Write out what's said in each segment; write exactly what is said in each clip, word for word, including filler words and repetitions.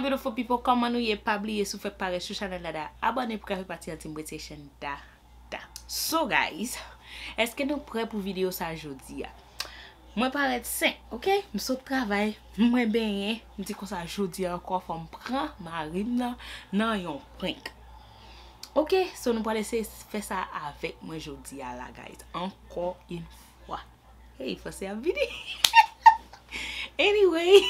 Beautiful people, kòman nou ye? Pa bliye, si w fèk parèt sou chanèl la, da abòne pou ka fè pati an Team British and da, da. So guys, èske nou prè pou videyo sa jodi a? Mwen parèt sen, ok? M sot travay, mwen benyen, m di konsa jodi a ankò fò m pran mari m nan, nan yon prank. Ok, so nou pral eseye fè sa avèk mwen jodi a la, guys. Ankò yon fwa. Hey, franse ap vini. Anyway.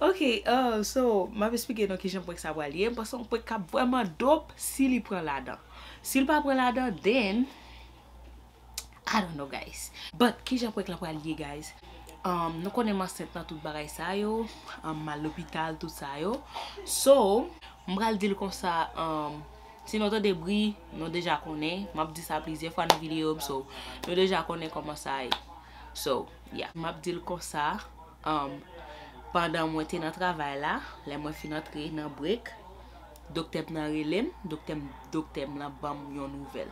Ok, uh, so, m ap esplike nou kijan prank sa pral ye. M panse yon prank k ap vrèman dope si li pran ladan. Si l pa pran ladan, then, I don't know, guys. But, kijan prank la pral ye, guys? Um, nou konnen m ansent nan tout bagay sa yo. Um, m al lopital, tout sa yo. So, m pral di l konsa, um, si nou tande bri, nou deja konnen. M ap di sa plizyè fwa nan videyo m, so, nou deja konnen kòman sa ye. So, yeah. M ap di l konsa, um, pandan mwen te nan travay la, lè mwen fin antre nan break, doktè m nan rele m, doktè m, doktè m lan ban m yon nouvèl.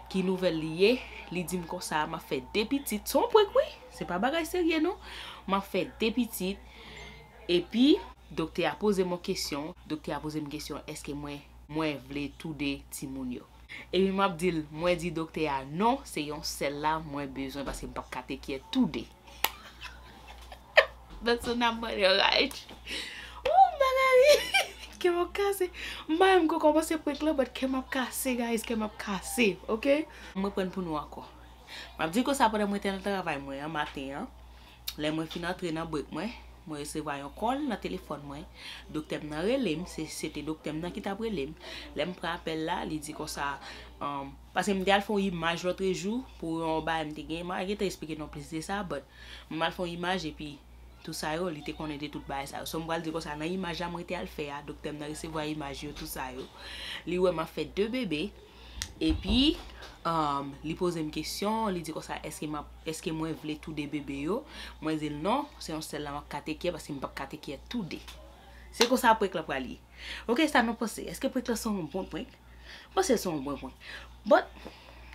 Ki nouvèl li ye? Li di m konsa, m ap fè de pitit. Se yon prank, wi. Se pa bagay serye, non. M ap fè de pitit. Epi, doktè a poze m yon kesyon. Doktè a poze m kesyon, èske mwen, mwen vle toude timoun yo? Epi m ap di l, mwen di doktè a non, se yon sèl la mwen bezwen paske m p ap ka take care toude. That's so not money, alright. Ooh, bagay. Kè m ap kase. M pa menm ko kòmanse prank lan, but kè m ap kase, guys, kè m ap kase, ok? Mwen pran pou nou ankò. M ap di konsa pandan mwen te nan travay mwen an maten an. Lè mwen fin antre nan break mwen, mwen resevwa yon call nan telefòn mwen. Doktè m nan rele m, se, se te doktè m nan ki t ap rele m. Lè m pran apèl la, li di konsa, um, paske m te al fè yon imaj lòtrejou pou yon bagay m te gen. M a gentan esplike nou plis de sa, but m al fè yon imaj epi tout sa yo, li te konnen de tout bagay sa yo. So, m pral di konsa, nan imaj la mwen te al fè a, doktè m nan resevwa imaj yo, tout sa yo. Li wè m ap fè de bebe. Epi, um, li poze m kesyon, li di konsa, èske m ap, èske mwen vle toude bebe yo? Mwen di l non, se yon sèl la m ap ka take care, paske m p ap ka take care toude. Se konsa prank lan pral ye. Ok, sa nou panse? Èske prank lan se yon bon prank? M panse l se yon bon prank. But,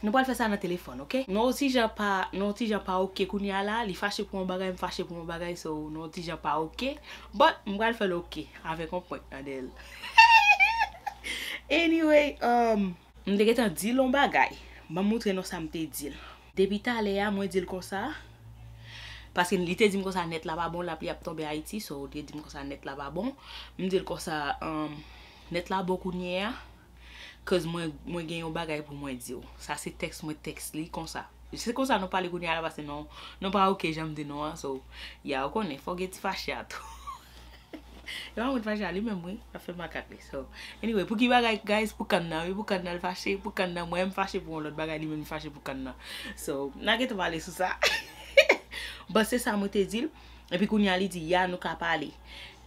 nou pral fè sa nan telefòn, ok? Nou yon ti jan pa, nou yon ti jan pa ok kounye a la, li fache pou yon bagay, m fache pou yon bagay, so nou yon ti jan pa ok. But, m pral fè l ok, avèk yon prank nan dèyè l. Anyway, um, m te gentan di l yon bagay. Ban m montre nou sa m te di l. Depi talè a, mwen di l konsa, paske li te di m konsa nèt la pa bon, lapli ap tonbe Ayiti, so li te di m konsa nèt la pa bon. M di l konsa, um, nèt la bon kounye a, cause mwen, mwen gen yon bagay pou mwen di w. Sa se tèks mwen tèks li konsa. Se konsa nou pale kounye a la, paske nou, nou pa ok jan m di nou an, so, ya, ou konnen, fò gen ti fache a tou. E pa mwen fache a li menm, wi. L ap fè makak li. So, anyway, pou ki bagay, guys, pou kann nan, wi, pou kann nan l fache, pou kann nan, mwen m fache pou yon lòt bagay, li menm li fache pou kann nan. So, n a gentan pale sou sa. But se sa mwen te di l. Epi kounye a li di, ya, nou ka pale.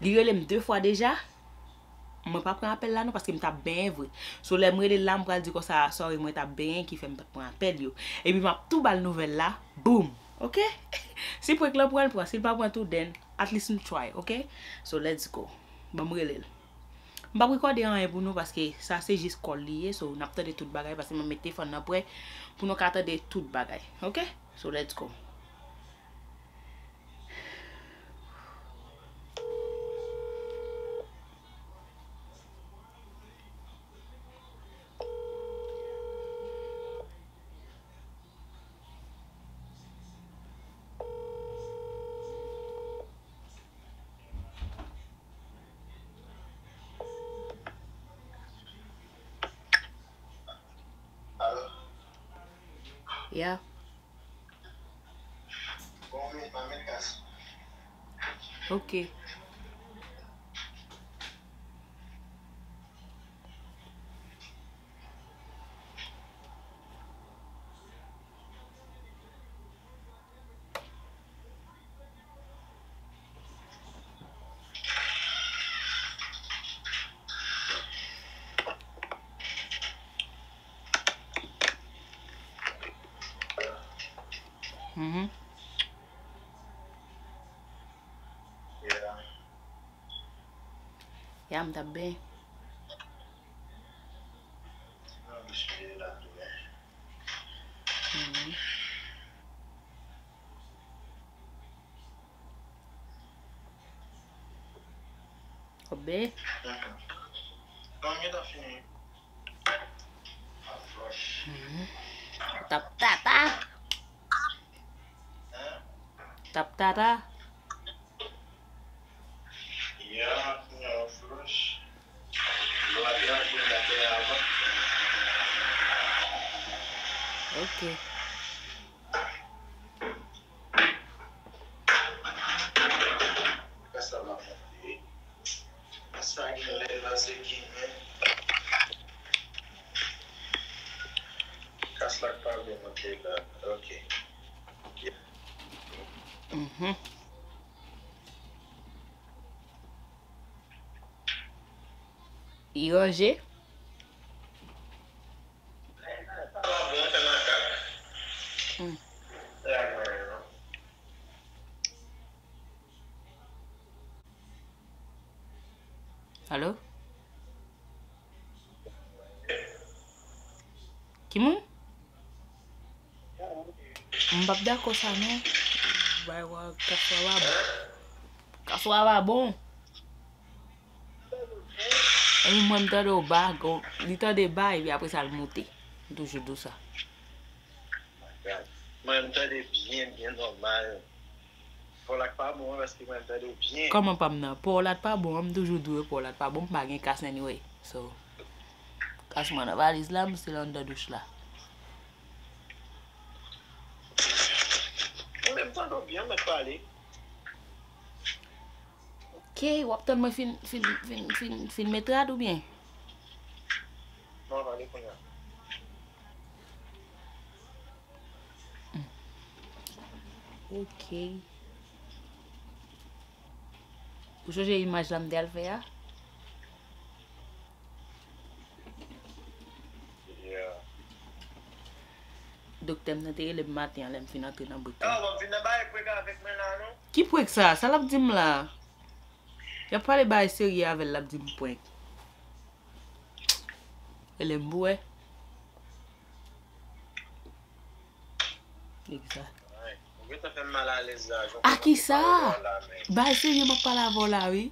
Li rele m de fwa deja. Mwen pa pran apèl la non, paske m t ap benyen vre. So, lè m rele l la, m pral di konsa, sorry, mwen t ap benyen, ki fè m pa t pran apèl yo. Epi m ap tou ba l nouvèl la, boom! Ok? Si prank lan pran, l pran. Si l pa pran tou, then, at least m try, ok? So, let's go. Ban m rele l. M p ap rekòde anyen pou nou paske sa se jis call li ye, so n ap tande tout bagay paske mwen met telefòn nan prè pou nou ka tande tout bagay, ok? So, let's go. Yeah. Ok. Mhm. Yeah. Ya, m t ap ben. Mhm. Obe. Mhm. Tap tata. Tap tata. Ok. Sa va monte. Sa gen lè la se ki men. Kas la k pa vle monte la. Ok. Mhm. Li ranje. Hmm. Alo? Ki moun? M p ap dakò sa non. Bay wa kaswa pa bon. Kaswa pa bon. Epi mwen m tande w ba, gon- li tande ba, epi apre sa l moute. M toujou di w sa. Mwen m tande byen, byen nòmal. Pawòl la k pa bon an, paske mwen m tande w byen. Kòman pa m nan? Pawòl la t pa bon an, m toujou di w pawòl la t pa bon, m pa gen kas anyway. So, kas mwen nan valiz la, m still anndan douch la. Mwen menm tande w byen, w mèt pale. Ok, w ap tann mwen fin, fin, fin, fin, fin met rad oubyen? Non, pale kounye a. Ok. Ou sonje imaj la m te al fè a? Yeah. Doktè m nan te rele m maten an lè m fin antre nan brik la. Ah, w ap vin nan bay prank avèk mwen la, non? Ki prank sa? Sa l ap di m la? Y ap pale bagay serye avè l, l ap di m prank. Rele m pou wè. Egzak. Ay, ou gentan fè m malalèz la, jan A ki sa? Bagay serye m ap pale avè w la, wi.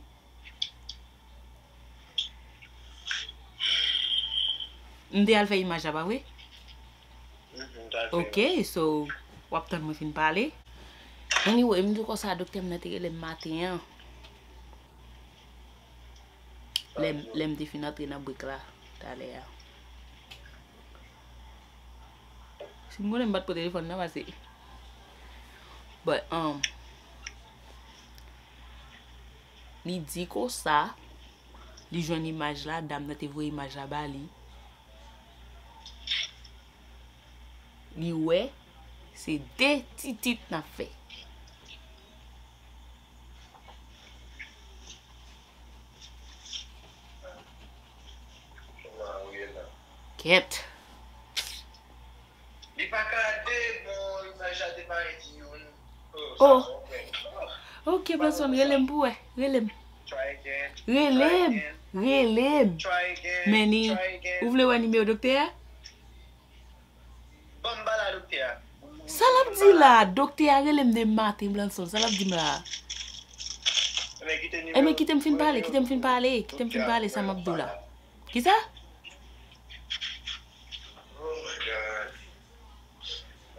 M te al fè imaj la, pa vre? Mhm, m t al fè imaj. Ok, so, w ap tann mwen fin pale. Anyway, m di w konsa, doktè m nan te rele m maten an. Lè m, lè m te fin antre nan brik la, talè a. Si m konnen m pa t pran telefòn nan, pase. But, um, li di konsa, li jwenn imaj la, dam nan te voye imaj la ba li. Li wè, se de titit n ap fè. Kèt. Li pa ka de bon, imaj la te parèt youn. Oh. Ok, Blanson, rele m pou wè. Rele m. Rele m. Rele m. Meni, ou vle wè nimewo doktè a? Ban m pale a doktè a. Sa l ap di la? Doktè a rele m de maten, Blanson. Sa l ap di m la? Ebyen, kite m fin pale, kite m fin pale, kite m fin pale sa m ap di w la. Kisa? Oh my God.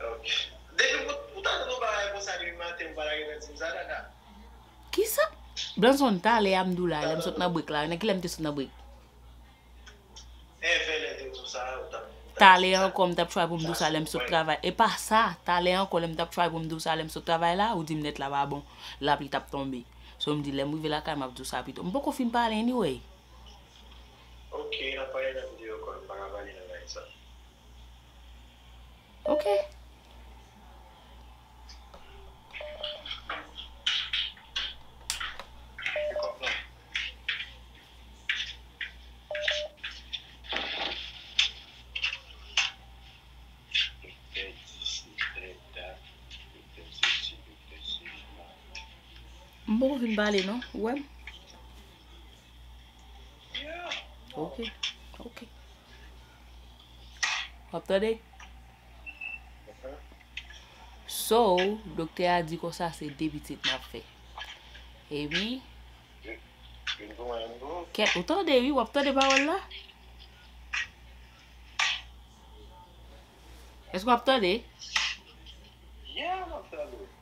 Ok. Depi ou, ou ta tande yon bagay konsa depi maten, ou pa ta gentan di m sa, Dada. Kisa? Blanson, talè a m di w la, lè m sot nan brik la. Nan kilè m te sot nan brik? Talè ankò, m t ap try pou m di w sa lè m sot travay. E pa sa, talè ankò, lè m t ap try pou m di w sa lè m sot travay la, ou di m nèt la pa bon, lapli t ap tonbe. So, m di, lè m rive lakay, m ap di w sa pito. M poko fin pale, anyway. Ok, n ap pale nan videyo kòl, m pa ka pale nan live sa. Ok. M poko fin pale non, ou wè m? Ok, ok. W ap tande? So, doktè a di konsa se de pitit n ap fè. Epi, kèt, ou tande wi, w ap tande pawòl la? Èske w ap tande?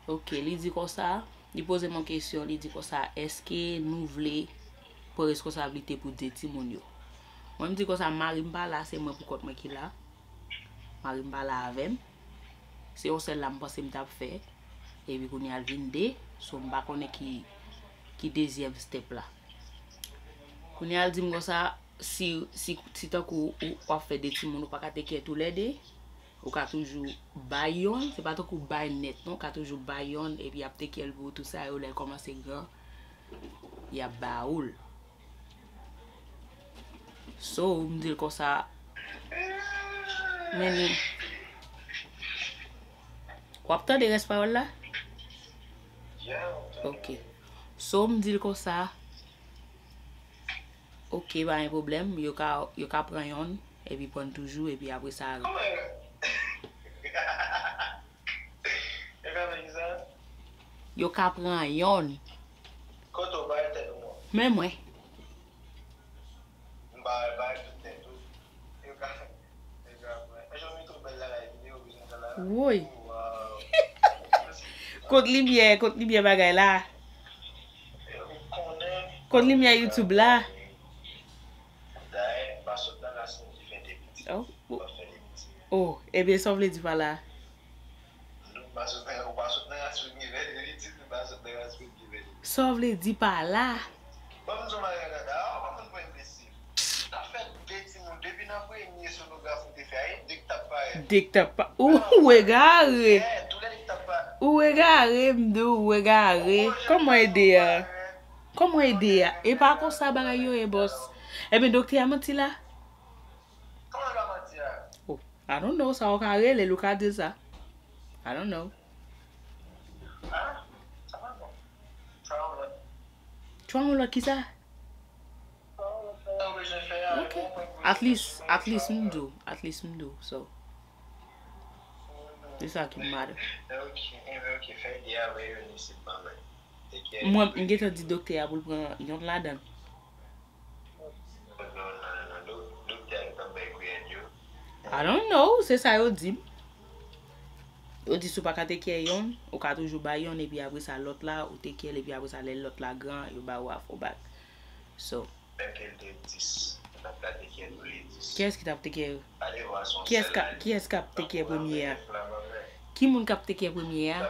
Ok, li di konsa, li poze m yon kesyon, li di konsa, èske nou vle pran reskonsablite pou de timoun yo? Mwen, m di konsa, mari m pa la, se mwen pou kont mwen ki la. Mari m pa la avè m. Se yon sèl la m panse m t ap fè. Epi kounye a l vin de, so m pa konnen ki, ki dezyèm step la. Kounye a l di m konsa, si, si, si tankou ou, w ap fè de timoun, ou pa ka take care toulède, ou ka toujou bay yonn, se pa tankou bay nèt non, ou ka toujou bay yonn, epi y ap take care l pou tout sa yo, lè l kòmanse gran, y ap ba ou l. So, m di l konsa, men li, w ap tande rès pawòl la? Ok. So, m di l konsa, ok, pa gen pwoblèm, yo ka, yo ka pran yonn, epi pran toujou, epi apre sa, yo ka pran yonn. Men mwen. Woy. Kot limyè, kot limyè bagay la? Kot limyè YouTube la? Oh, oh, ebyen, sa w vle di pa la? Sa w vle di pa la? Ban m di w bagay, Dada, ou pa konn pran enbesil. Ou ta fè de timoun, depi nan premye sonograf ou te fè a, e de k t ap parèt. De k t ap pa-, ou, ou egare. Ou egare, m di w, ou egare. Kòman ede a? Kòman ede a? E pa konsa bagay yo ye, bòs. Ebyen, doktè a manti la? Kòman l pa manti a? Oh, I don't know, sa w ka rele l, ou ka di l sa. I don't know. Twa yon lòt kisa? Ok. At least, at least m do. At least m do. So. Se sa ki matter. Mwen, m gentan di doktè a pou l pran yon ladan l. I don't know, se sa yo di m. Yo di si w pa ka take care yonn, ou ka toujou bay yonn, epi apre sa lòt la, ou take care l, epi apre sa lè lòt la gran, yo ba ou afro bag. So. Kiyès ki t ap take care? Kiyès ka, kiyès k ap take care premye a? Ki moun k ap take care premye a?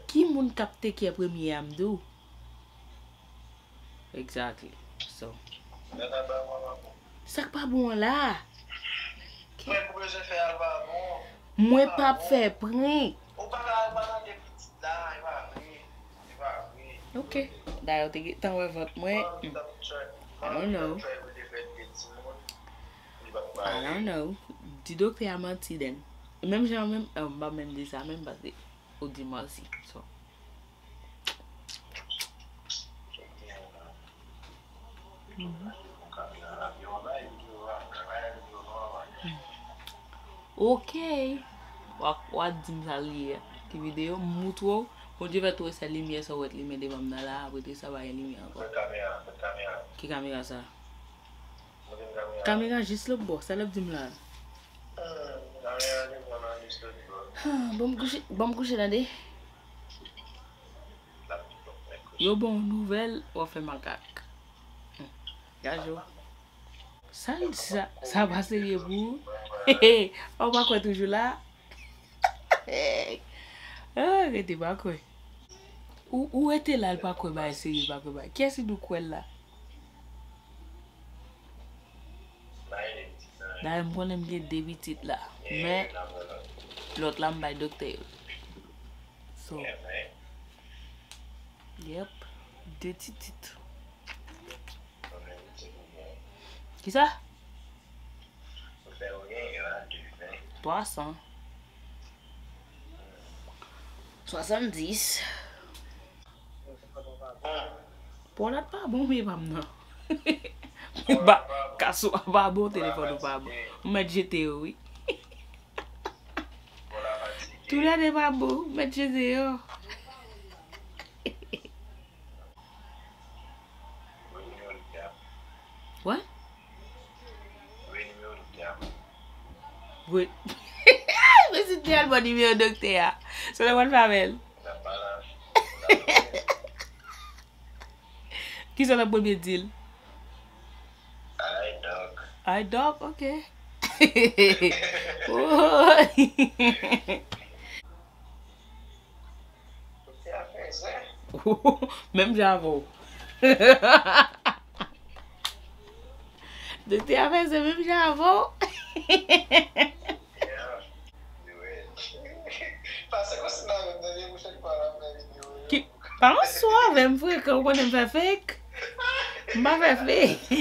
Ki moun k ap take care premye a, m di w? Exactly. So. Sa k pa bon an la? Mwen p ap fè prank. Ok. Dayè, w te gentan wè vant mwen. I don't know. I don't know. Di doktè a manti, then. Menm jan, menm, oh, m pa menm di sa, menm paske ou di manti. So. Ok. W a, w a di m sa l ye a. Ki videyo? M moutre w. Bondye fè tou se limyè sa w wè t limen devan m nan la, apre de sa pa gen limyè ankò. Ki kamera sa? Kamera jis lòt bò, sa l ap di m la. Ah, ban m kouche, ban m kouche tande. Yo ba w nouvèl, w ap fè makak. Hmm. Gad yo. Sa, sa, sa pa serye pou ou? Ou pa kwè toujou la? Ah, rete pa kwè. Ou, ou rete la, l pa kwè bagay serye, l pa kwè bagay. Kiyès ki di w kwè l la? Dayè, m konnen m gen de pitit la. Men, lòt la, m bay doktè yo. So, yep, de ti tit. Kisa? Twa san. Swasanndis. Pòlat pa bon, men pa m nan. Ba, kas ou a pa bon, telefòn ou pa bon. Ou mèt jete yo, wi. Toulède pa bon, ou mèt jete yo. Wè? Wi. Mwen si te al ban nimewo doktè a. Sa w pral fè avè l? Kisa w ap premye di l? Ay, dòk. Ay, dòk, ok. Woy. Menm jan avè w. Doktè a fè se menm jan avè w. Pase konsi nan menm nan, li mouche ki pa la fè videyo yo. Ki, pa yon swa avè m frekan, ou konnen m fè fake. M pa fè fake.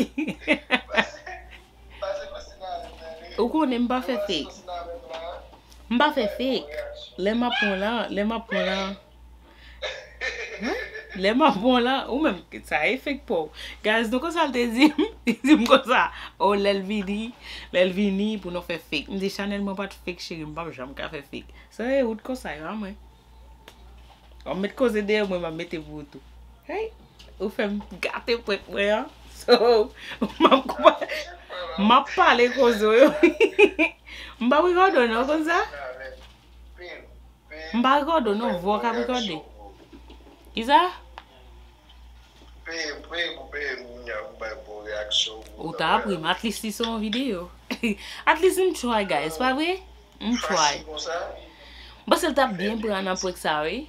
Pase konsi nan menm nan, li. Ou konnen m pa fè fake. M pa fè fake. Lè m ap pran lan, lè m ap pran lan. Lè m ap pran lan, ou menm, sa e fake pa w. Guys, nou konsa l te di m, li di m konsa, oh, lè l vini, lè l vini pou nou fè fake. M di, Chanel, mwen pa t fake, cheri, m p ap janm ka fè fake. Sa e ou t konsa, e pa mwen. W ap met koze dèyè mwen, m ap mete pou ou tou. Hey, ou fè m gate prank mwen an. So, m ap koupa, m ap pale koze w yo. M p ap rekòde w non, konsa. M pa rekòde w non, vwa w k ap rekòde. Kisa? Peye m, peye m, peye m kounye a pou m bay bon reyaksyon. Ou ta ap ri m, at least li se yon videyo. At least m try, guys, pa vre? M try. Fasil konsa? M panse l t ap byen pran nan prank sa, wi.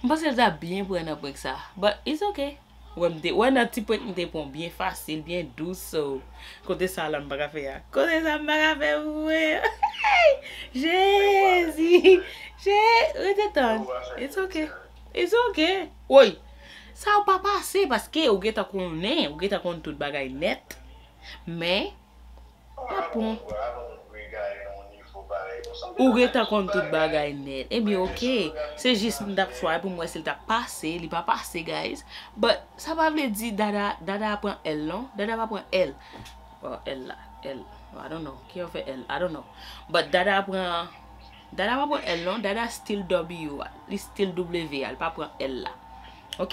M panse l t ap byen pran nan prank sa. But it's okay. Wè m te, wè nan ti prank m te pran byen fasil, byen dous, so. Kote sa la m pa ka fè a. Kote sa m pa ka fè pou mwen. Jezi. Je, rete tann. It's okay. It's okay. Woy. Sa ou pa pase paske ou gentan konnen, ou gentan konn tout bagay nèt. Men, pa pran. Ou gentan konn tout bagay nèt. Ebyen, ok. Se jis m t ap try pou m wè si l t ap pase. Li pa pase, guys. But, sa pa vle di Dada, Dada pran L, non. Dada pa pran L. Oh, L la. L. I don't know. Ki yo fè L? I don't know. But Dada pran, Dada pa pran L, non. Dada still W a. Li still W a. Li pa pran L la. Ok?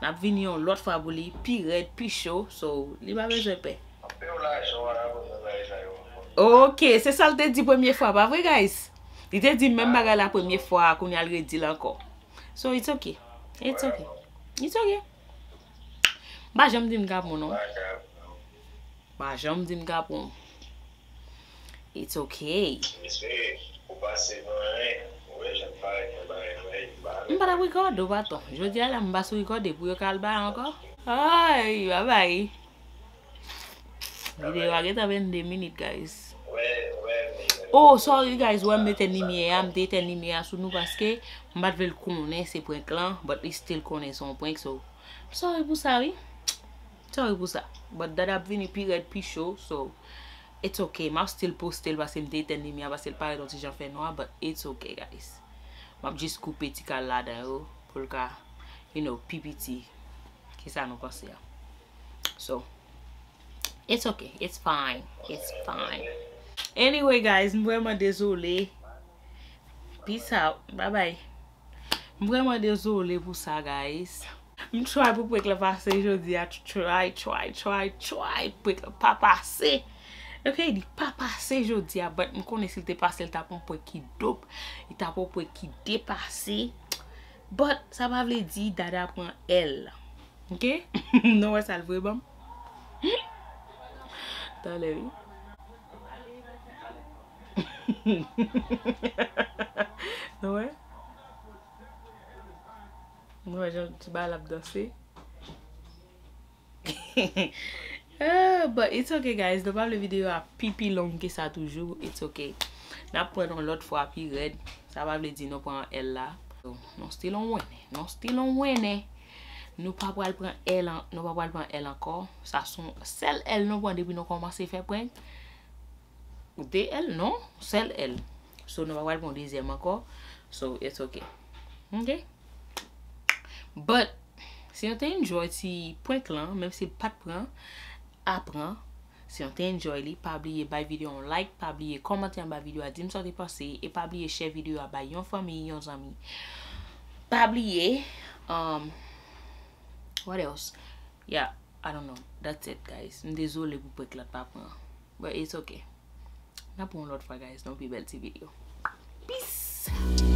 N ap vini yon lòt fwa pou li. Pi rèd, pi cho. So, li pa bezwen pè. Ok, se sa l te di premye fwa, pa vre, guys? Li te di menm bagay la premye fwa, kounye a l redi l ankò. So, it's ok. It's ok. It's ok. M pa janm di m ka pran, non. M pa janm di m ka pran. It's ok. M espere ou pase nan anyen. Ou wè jan m parèt nan bagay mwen, li pa. M pa t ap rekòde w, patwon. Jodi a la, m pa sou rekòde pou yo ka al ba ankò. Ay, babay. Videyo a gentan vennde minit, guys. Oh, sorry, guys, wè m etèn limyè a, m te etèn limyè a sou nou paske m pa t vle l konnen se prank lan, but li still konnen se yon prank, so. Sorry pou sa, wi. Sorry pou sa. But Dada ap vini pi rèd, pi cho, so. It's ok. M ap still poste l paske m te etèn limyè a, paske l parèt yon ti jan fè nwa, but it's ok, guys. M ap jis koupe ti kal ladan yo pou l ka, you know, pi piti. Kisa nou panse a? So, it's ok. It's fine. It's fine. Anyway, guys, m vrèman dezole. Peace out. Bye bye. M vrèman dezole pou sa, guys. M try pou prank la pase jodi a. Try, try, try, try. Prank la pa pase. Ok, li pa pase jodi a, but m konnen si l te pase, l t ap yon prank ki dope. Li t ap yon prank ki depase. But, sa pa vle di Dada pran L. Ok? Nou wè sa l voye ban m? Talè, wi. Nou wè? Nou wè jan ti bagay la ap danse? Ah, but it's ok, guys. Nou pa vle videyo a pi, pi long ke sa toujou. It's ok. N ap pran yon lòt fwa pi rèd. Sa pa vle di nou pran L la. Nou still on wene. Nou still on wene. Nou pa pral pran L an-, nou pa pral pran L ankò. Sa se yon sèl L nou pran depi nou kòmanse fè prank. De L, non? Sèl L. So, nou pa pral pran dezyèm ankò. So, it's ok. Ok? But, si nou te enjoy ti prank lan, menm si l pa t pran, aprann. Si nou te enjoy li, pa bliye bay videyo yon like, pa bliye kòmante anba videyo a, di m sa w te panse, e pa bliye share videyo a bay yon fanmi, yon zanmi. Pa bliye, um, what else? Yeah, I don't know. That's it, guys. M dezole pou prank lan pa pran. But it's okay. N ap wè yon lòt fwa, guys, nan pi bèl ti videyo. Peace!